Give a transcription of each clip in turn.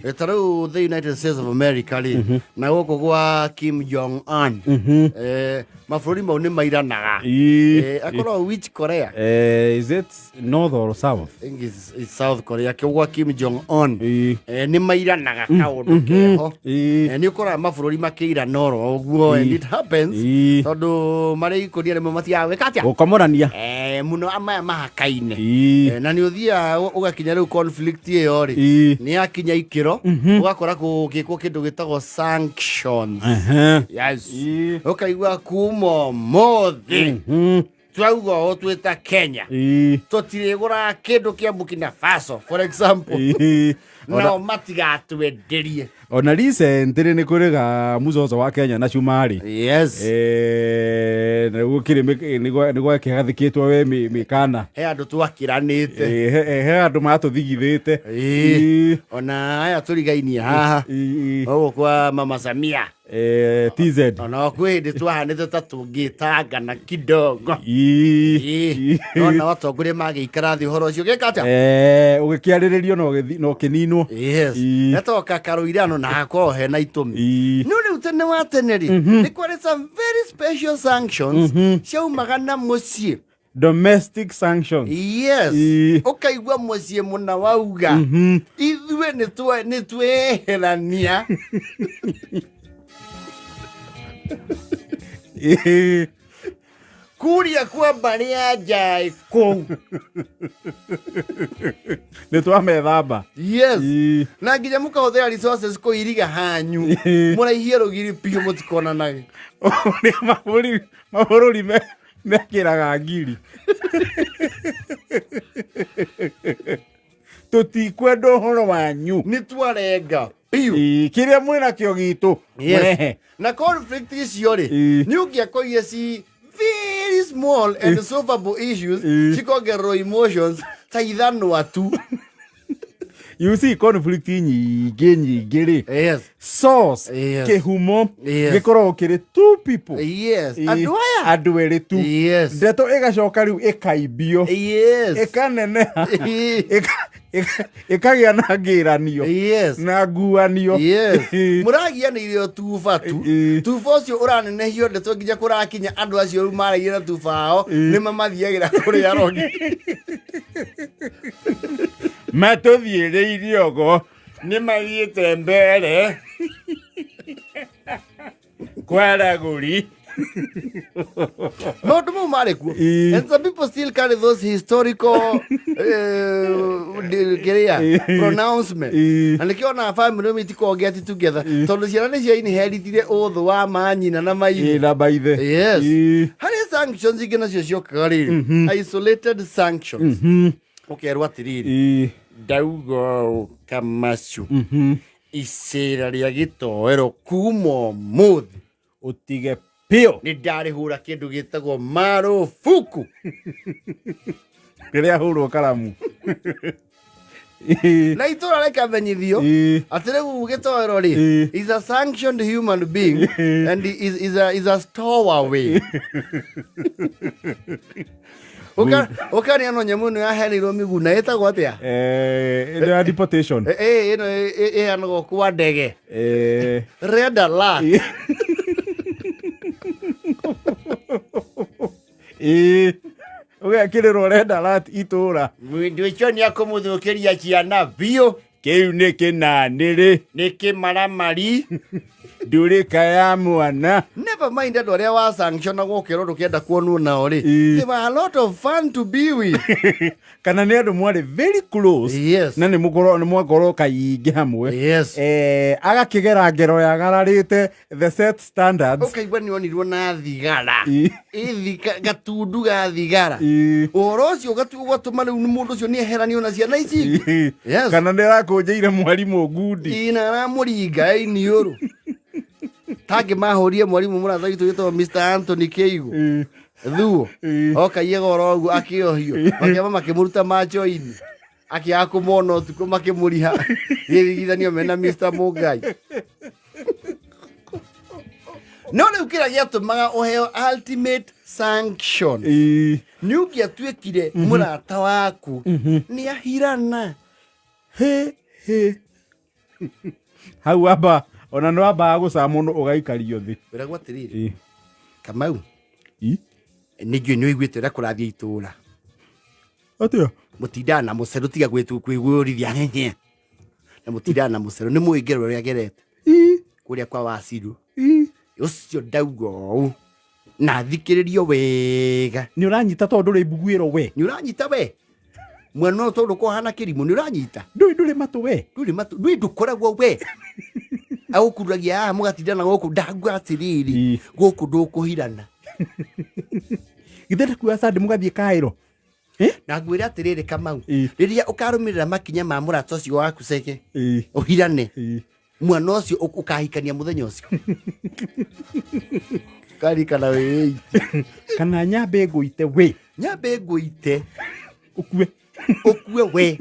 Ta rĩu the United States of America rĩ, na gũkũ gwa Kim Jong Un, mabũrũri mau nĩ mairanaga. Akorwo which Korea? Is it north or south? I think it's South Korea kĩu gwa Kim Jong Un. Nĩ mairanaga kaũndũ keho. Nĩ ũkoraga mabũrũri makĩirana oro ũguo, and it happens tondũ marĩ ikũnia rĩmwe matigaga gwĩka atĩa? Gũkomorania. Mũno maya mahakaine. Na nĩ ũthiaga ũgakinya rĩu conflict ĩyo rĩ, nĩ yakinya ikĩro ũgakora gũgĩkwo kĩndũ gĩtagwo sanctions. Yes. Ũkaigua kuma ũmũthĩ twauga ũũ twĩ ta Kenya tũtirĩgũraga kĩndũ kĩa Burkina Faso, for example, nao matigatwenderie. Ona recently nĩ kũrĩ ga muzozo wa Kenya na Cumarĩ. Na gũkĩrĩ nĩ gwakĩgathĩkĩtwo we mĩkana. He andũ twakĩranĩte. He andũ matũthigithĩte. Ona aya tũrigainie haha gũkũ kwa Mama Samia. TZ. Ona kwĩ hĩndĩ twahanĩte ta tũngĩtangana kidogo. No nao atongoria magĩikara thĩ ũhoro ũcio gĩka atĩa? Ũgĩkĩarĩrĩrio na ũkĩninwo. Gatoka karũirano na hakorwo hena itũmi. No rĩu tene wa tene rĩ, nĩ kwarĩ some very special sanctions ciaumaga na mũciĩ. Domestic sanctions. Yes. Ũkaigua mũciĩ mũna wauga ithuĩ nĩ tweherania. Kuria kwa mbarĩ ya njaĩ kũu. Nĩ twamethamba. Na nginya mũkahũthĩra resources kũiriga hanyu, mũraihie rũgiri biũ mũtikonanage. Ũrĩa mabũrũri mekĩraga ngiri, tũtikwenda ũhoro wanyu. Nĩ twarenga biũ. Kĩrĩa mwĩnakĩo gitũ mũrehe. Na conflict icio rĩ, nĩ ũngĩakorire ci very small and solvable issues, cikongererwo emotions ta ithanwa tu. You see, conflict nyingĩ nyingĩ rĩ, source, kĩhumo gĩkoragwo kĩrĩ two people. Andũ aya. Andũ erĩ tu. Ndeto ĩgacoka rĩu ĩkaimbio, ĩkaneneha, ĩkagĩa na ngĩranio na nguanio. Mũragianĩire tuba tu. Tuba ũcio ũranenehio ndeto nginya kũrakinya andũ acio rĩu maragia na tuba ao nĩ mamathiagĩra kũrĩa arogi. Matũthiĩrĩire ũguo. Nĩ mathiĩte mbere. Kwaragũri. Maũndũ mau marĩ kuo. And some people still carry those historical kĩrĩa pronouncement. Na nĩkĩo ona family imwe itikoragwo get together tondũ ciana nĩ cia inheritire ũthũ wa manyina na maithe. Na maithe. Harĩ sanctions ingĩ nacio ciokaga rĩrĩ, isolated sanctions. Ũkerwo atĩrĩrĩ, ndauga ũũ Kamacu, icera rĩa gĩtoero kuma ũmũthĩ ũtige piũ. Nĩ ndarĩhũra kĩndũ gĩtagwo marubuku. Rĩrĩa hũrwo karamu. Na itũra rĩkamenyithio atĩ rĩu gĩtoero rĩ is a sanctioned human being and is a stowaway. Ũkarĩa no nyamũ ĩno yaheanĩirwo Mĩguna ĩtagwo atĩa? Ĩno ya deportation. Ĩno ĩheanagwo kwa ndege. Red alert. Ũgekĩrĩrwo red alert itũra. Mũndũ ũcio nĩ akũmũthũkĩria ciana biũ. Kĩu nĩ kĩnanĩrĩ. Nĩ kĩmaramari. Ndũrĩka ya mwana. Never mind andũ arĩa wa sanction ũkerwo ndũkenda kuonwo nao rĩ, they were a lot of fun to be with. Kana nĩ andũ mwarĩ very close na nĩ mũkorwo nĩ mwakorwo kaingĩ hamwe, agakĩgera ngero yagararĩte the set standards. Ũkaigua nĩ onirwo na thigara. Ĩthi gatundu ga thigara. Ũhoro ũcio ũgatũma rĩu mũndũ ũcio nĩ eheranio na ciana ici ingĩ. Kana nĩ arakũnjĩire mwarimũ ngundi. Ina aramũringa iniũrũ tangĩ mahũrie mwarimũ mũrata witũ wĩtagwo Mr. Anthony Keigo. Thuo okaiyaga oro ũguo akĩohio, makĩamba makĩmũruta macho-inĩ, akĩaga kũmona ũtukũ, makĩmũriha gĩthigithanio mena Mr. Mũngai. No rĩu kĩrĩa gĩatũmaga ũheo ultimate sanction nĩ ũngĩatuĩkire mũrata waku nĩ ahirana. He he. Hau amba ona nĩ wambaga gũcamwo no ũgaikario thĩ. Wĩragwo atĩrĩrĩ, Kamau, nĩ njũĩ nĩ ũiguĩte ũrĩa kũrathiĩ itũũra. Atĩa? Mũtindaga na mũcerũ, tiga kwĩgũrithia hehe. Na mũtindaga na mũcerũ, nĩ mũĩ ngero ũrĩa agerete kũrĩa kwa Waciru. Ũcio ndauga ũũ na thikĩrĩrio wega. Nĩ ũranyita tondũ ndũrĩ mbuguĩro we. Nĩ ũranyita we mwana ũyũ tondũ kũhana kĩrimũ, nĩ ũranyita. Ndũĩ ndũrĩ matũ we. Ndũrĩ matũ, ndũĩ ndũkoragwo we. Agũkururagia haha mũgatindana gũkũ, ndauga atĩrĩrĩ, gũkũ ndũkũhirana. Githĩ ndakuoya Sunday mũgathiĩ Kaĩro? Na ngwĩre atĩrĩrĩ Kamau, rĩrĩa ũkarũmĩrĩra makinya ma mũrata ũcio waku Cege, ũhirane, mwana ũcio ũkahikania mũthenya ũcio. Karikana wĩ Kana nyambe ngũite we. Nyambe ngũite. Ũkue. Ũkue we.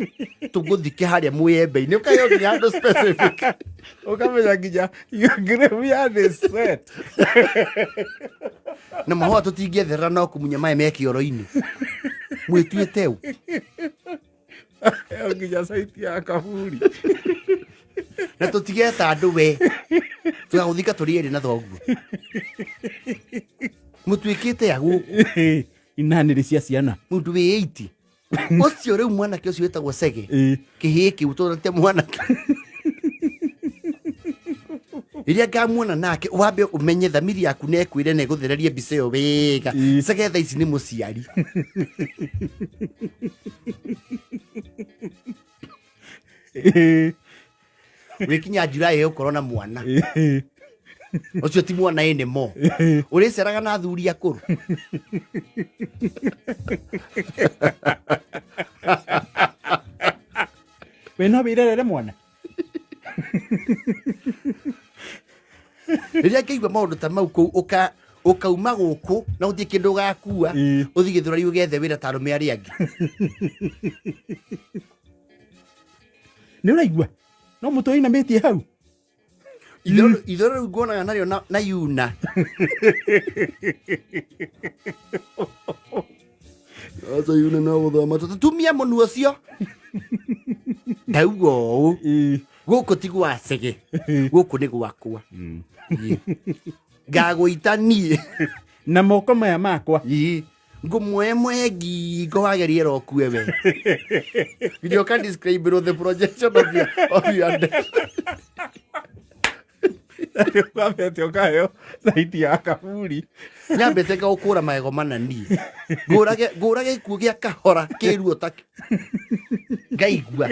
Tũgũthike harĩa mũyembe-inĩ. Ũkaheo nginya handũ specific. Ũkamenya nginya your graveyard is set. Na mahũa tũtingĩetherera no kũmunya maĩ me kĩoro-inĩ. Mwĩtuĩte ũ? Ĩyo nginya saiti ya kaburi. Na tũtigeta andũ we. Tũgagũthika tũrĩ erĩ na thoguo. Mũtuĩkĩte a gũkũ. Inanĩrĩ cia ciana. Mũndũ wĩ 80. Ũcio rĩu mwanake ũcio wĩtagwo Cege. Kĩhĩĩ kĩu tũrate mwanake. Rĩrĩa ngamuona nake wambe ũmenye thamiri yaku na ĩkwĩre na ĩgũthererie mbica ĩyo wega. Cege thaa ici nĩ mũciari. Wĩkinya July ũkorwo na mwana. Ũcio ti mwana anymore. Ũrĩceraga na athuri akũrũ. We no wĩrerere mwana. Rĩrĩa ngĩigua maũndũ ta mau kũu ũka ũkauma gũkũ na gũtirĩ kĩndũ ũgakua, ũthiĩ Gĩthũrai ũgethe wĩra ta arũme arĩa angĩ. Nĩ ũraigua? No mũtwe ũinamĩtie hau. Itherũ rĩu nguonaga narĩo na yuna. Aca yuna no gũthoma tumia mũnu ũcio. Ndauga ũũ, gũkũ ti gwa Cege, gũkũ nĩ gwakwa. Ngagũita niĩ. Na moko maya makwa. Ngũmwemwe ngingo wagerie rokue we. You can describe the projection of your death. Wambete ũkaheo saiti ya kaburi. Nyambĩte ngagũkũra magego mana niĩ. Ngũrage ngũrage gĩkuũ gĩa kahora kĩruo ta ngaigua.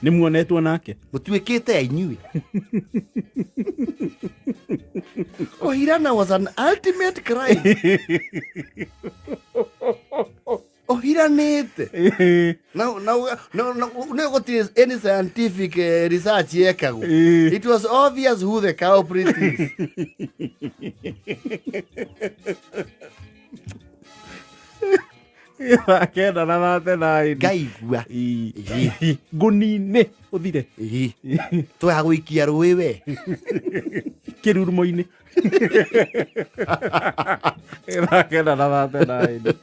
Nĩ muonetwo nake. Mũtuĩkĩte a inyuĩ. Kũhirana was an ultimate crime. Ũhiranĩte. Na nĩ gũtirĩ any scientific research yekagwo. It was obvious who the culprit is. Kenda na 39. Ngaigua. Ngũnine ũthire. Twaga gũikia rũĩ we. Kĩrurumo-inĩ. 939.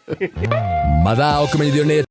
Mathaa ũkĩmenyithio nĩ